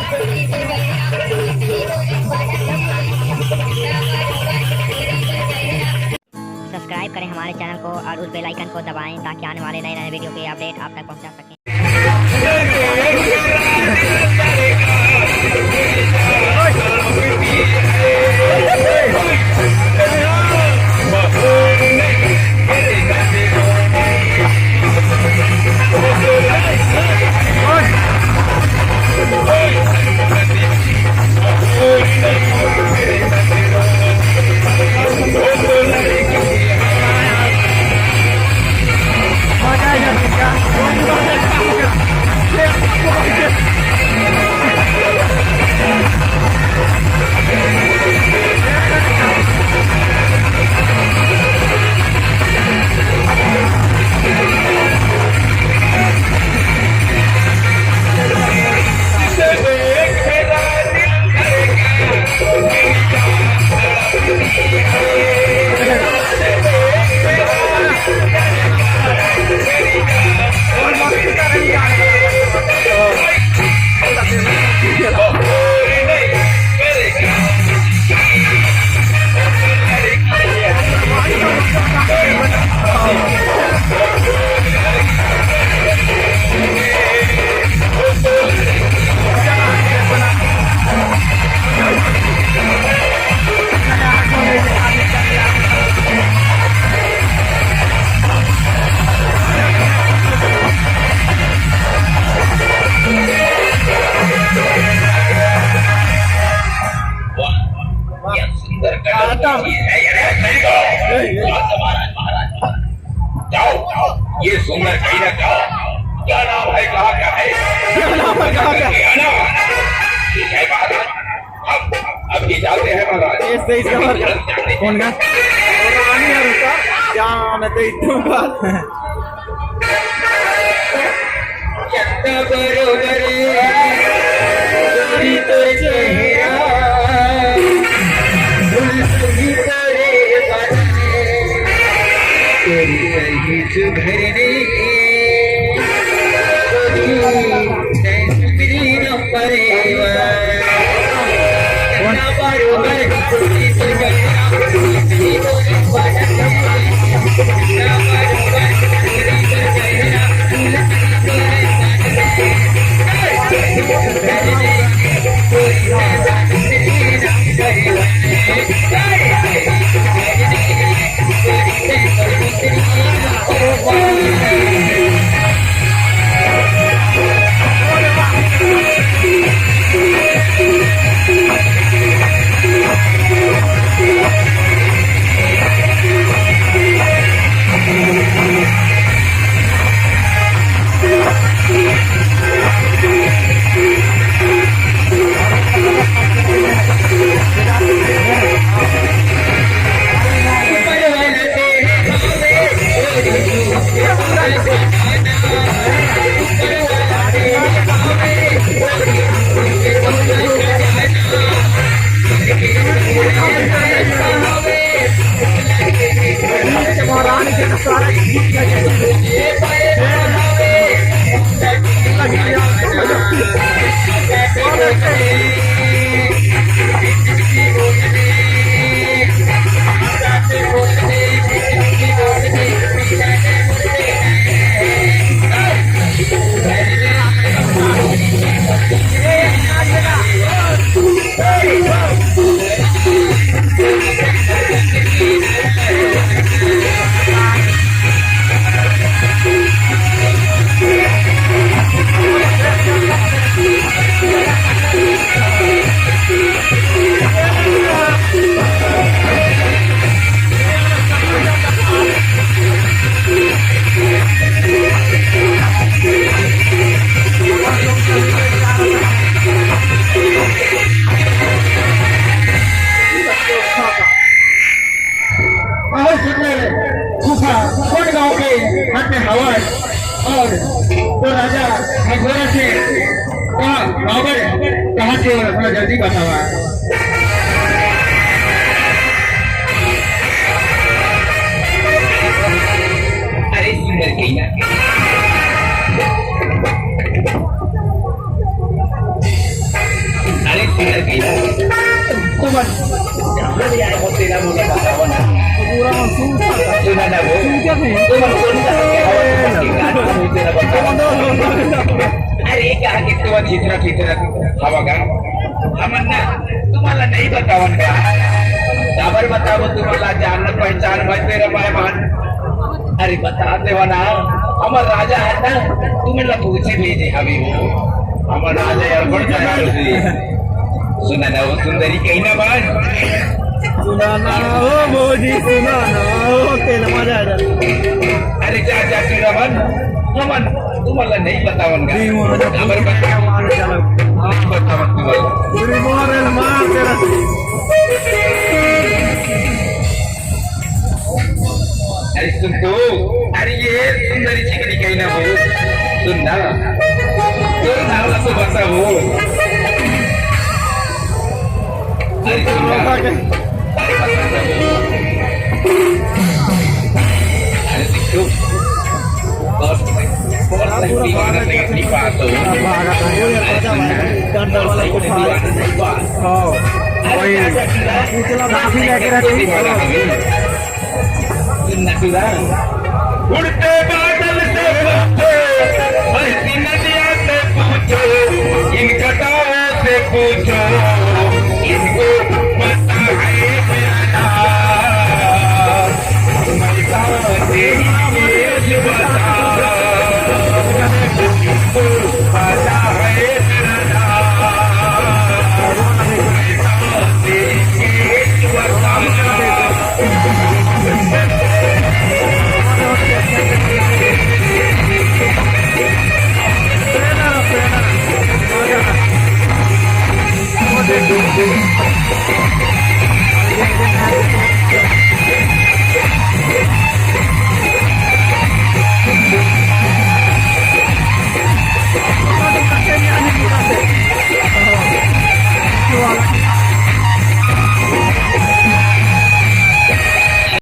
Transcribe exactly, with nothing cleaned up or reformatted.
Subscribe करें हमारे channel को और उस बेल आइकन को दबाएं, ताकि आने वाले नए नए वीडियो के अपडेट आप तक पहुंचा सकें। वाह, क्या सुंदर कटपुतली है। अरे, सही कहो। महाराज, महाराज, महाराज। जाओ, ये सुंदर कहीं ना जाओ। क्या नाम है, कहाँ का है? क्या नाम है, कहाँ का है? क्या नाम है? ठीक है महाराज, अब, अब ये जाते हैं महाराज। ये सही से और कौन का? रानी है उसका? क्या नाम है? तो इतना बात। चंदा बरोबर गोरी तोर चेहरा, गुलशन तोरे बाल, तोरी सही सुघरनी, गोरी नैन तेरी नंबर वन। चंदा बरोबर गोरी तोर चेहरा, गुलशन तोरे बाल। बहुत सुंदर गुफा, कोंडागांव के अन्य हवाई और तो राजा हजोरा से कहा, बाबर कहाँ के हो, थोड़ा जल्दी बतावा। अरे सुंदर कहीं ना। तुमन कोन कहा के हवा, तुमन के का नाम हे तेला बताओ। अरे, कहा के तुमन इतना कितना हवा का? हमन ना तुम्हाला नहीं बतावन का? काबर बतावो तुम्हाला? जान पहचान भाई तेरा भाई मान। अरे, बता देवा ना, हमर राजा हे ना, तुमन ला पूछे भेजे हवे हो। हमर राजा यार बड़ कमाल से। सुना ना वो सुंदरी कहीं ना बाज। सुना ना हो भौजी, सुना ना हो, तेल मजा आ जाता। अरे जा, जा, सुना मन, हमन, तुम्हाला नहीं बतावन का। नहीं, वो मजा हमर बच्चा मार चला। नहीं बतावन तुम्हाला। पूरी मार, मार चला। अरे सुन तो, अरे ये सुंदरी चिकनी कहीं ना हो, सुन ना, तोर नाम तो बताओ। अरे सुन ना। अरे देखो, बहुत, बहुत सही बात है, अपनी बात हो। अरे सुन ना, बहुत सही बात है, अपनी बात। हाँ, वही। काफी लेके रहती है। उड़ते बादल से पूछो, बहती नदिया से पूछो, इन घटाओं से पूछो, इनको पता है मेरा नाम। मैं तेरी तेज बता, इनको